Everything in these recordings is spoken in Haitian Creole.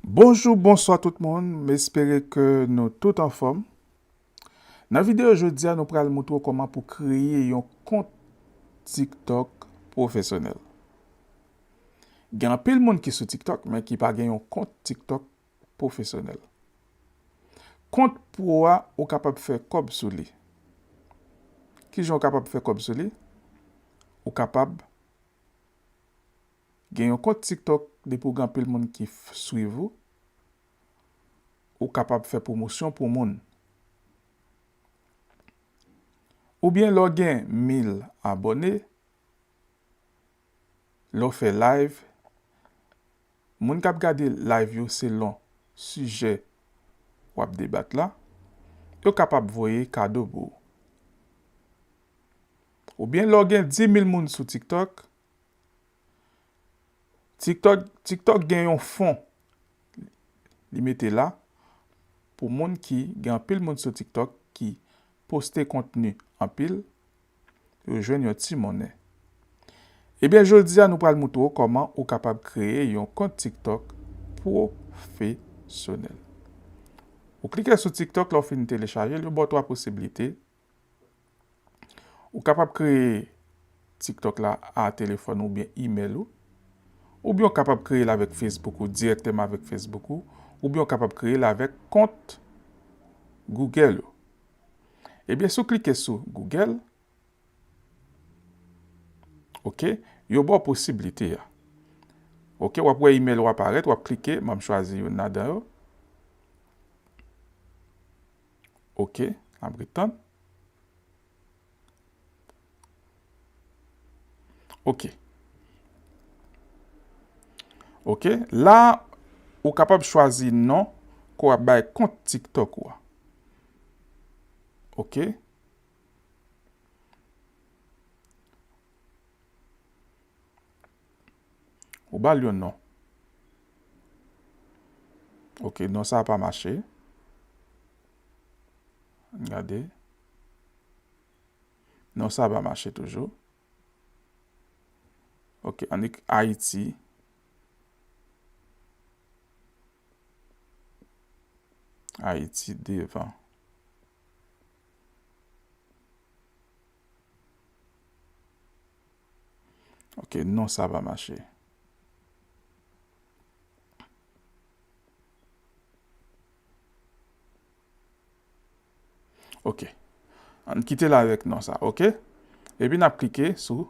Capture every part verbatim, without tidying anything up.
Bonjou, bonswa tout moun, m espere ke nou tout anfòm. Nan videyo jodi a, nou pral montre w kòman pou kreye yon kont TikTok pwofesyonèl. Gen anpil moun ki sou TikTok, men ki pa gen yon kont TikTok pwofesyonèl. Kont pwo a, ou kapab fè kòb sou li. Kijan ou kapab fè kòb sou li? Ou kapab gen yon kont TikTok depi w gen anpil moun ki f- swiv ou. Ou kapab fè pwomosyon pou moun. Oubyen lè w gen mil abòne, lè w fè live, moun k ap gade live yo selon sijè w ap debat la, yo kapab voye kado pou ou. Oubyen lè w gen dis mil moun sou TikTok, TikTok, TikTok gen yon fon li mete la pou moun ki gen anpil moun sou TikTok ki poste kontni anpil, yo jwenn yon ti monnen. Ebyen, jodi a, nou pral montre w kòman ou kapab kreye yon kont TikTok pwofesyonèl. Ou klike sou TikTok, lè w fin telechaje l, yo ba w twa posiblite. Ou kapab kreye TikTok la a telefòn oubyen imèl ou. Oubyen ou kapab kreye l avèk Facebook ou, dirèkteman avèk Facebook ou. Oubyen ou kapab kreye l avèk kont Google ou. Ebyen, si w klike sou Google, oke, yo ba w posiblite a. Oke, w ap wè imèl ou aparèt, w ap klike, m ap chwazi youn ladan yo. Oke, n ap ret tann. Oke. Oke, la, ou kapab chwazi non ke w ap bay kont TikTok ou a. Oke. Ou ba l yon non. Oke, non sa a pa mache. Gade. Non sa a pa mache toujou. Oke, annik Ayiti. Ayiti devan. Oke, non sa pa mache. Oke. Ann kite l avèk non sa, oke? Epi n ap klike sou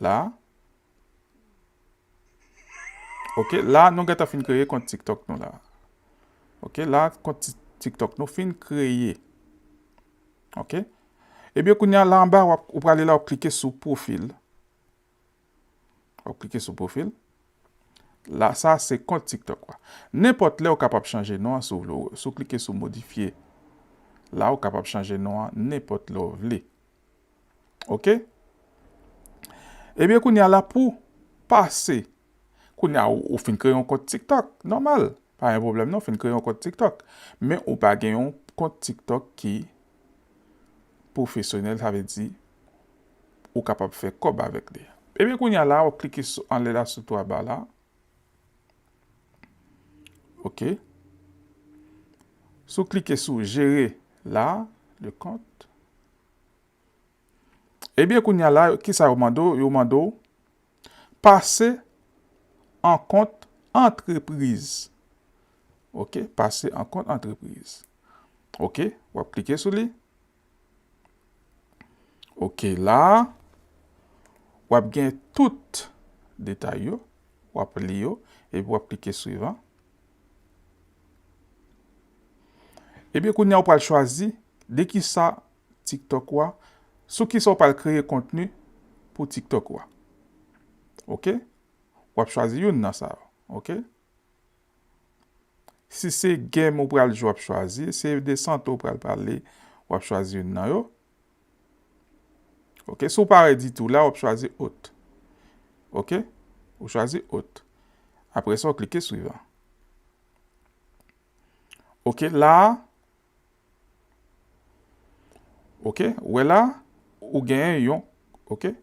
la. Oke, la nou gentan fin kreye kont TikTok nou la. Oke, la kont Ti- TikTok nou fin kreye. Oke? Ebyen, kounye a la anba, w ap- ou prale la, w ap klike sou pwofil. W ap klike sou pwofil. La, sa se kont TikTok ou a. Nenpòt lè, ou kapab chanje non an si w vle. Si w klike sou modifye, la, ou kapab chanje non an nenpòt lè w vle. Oke? Ebyen, kounye a la, pou pase, kounye a, ou, ou fin kreye yon kont TikTok, nòmal. Pa gen pwoblèm non, fin kreye yon kont TikTok. Men ou pa gen yon kont TikTok ki pwofesyonèl, sa vle di ou kapab fè kòb avèk li. Ebyen, kounye a la, w ap klike sou anlè la, sou twa ba la. Oke. Si w klike sou jere la, le kont. Ebyen, kounye a la, kisa yo mande w? Yo mande w pase an kont antrepriz. Oke, pase an kont antrepriz. Oke, w ap klike sou li. Oke, la, w ap gen tout detay yo, w ap li yo, epi w ap klike swivan. Ebyen, kounye a, ou pral chwazi de kisa TikTok ou a, sou kisa ou pral kreye kontni pou TikTok ou a. Oke? W ap chwazi youn nan sa yo. Oke? Si se game ou pral jwe, w ap chwazi. Si se de sante ou pral pale, w ap chwazi youn nan yo. Oke? Si w pa wè ditou la, w ap chwazi ot. Oke? Ou chwazi ot. Apre sa, w klike swivan. Oke, la, oke, ou wè la, ou genyen yon, oke.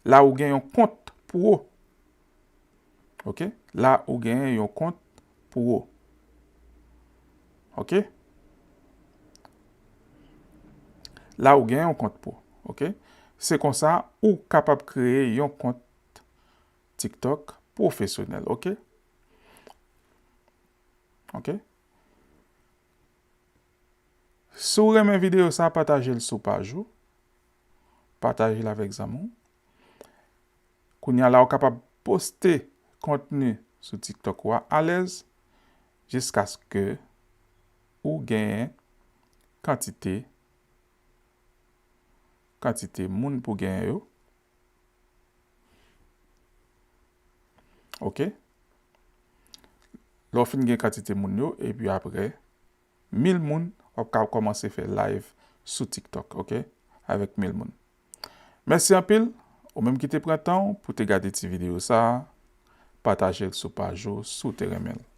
La, ou gen yon kont pwo. Ok? La ou genyen yon kont pro. Ok? La ou genyen yon kont pro. Ok? Se konsa ou kapab kreye yon kont TikTok pwofesyonèl. Ok? Ok? Si w renmen videyo sa, pataje l sou paj ou. Pataje l avèk zanmi w. Kounye a la, ou kapab poste kontni sou TikTok ou a alèz jiskaske ou genyen kantite, kantite moun pou genyen yo. Ok? Lè w fin gen kantite moun yo, epi apre, mil moun, w ap ka kòmanse fè live sou TikTok, ok? Avèk mil moun. Mèsi anpil, ou menm ki te pran tan w pou te gade ti videyo sa a, pataje l sou paj ou si w te renmen l.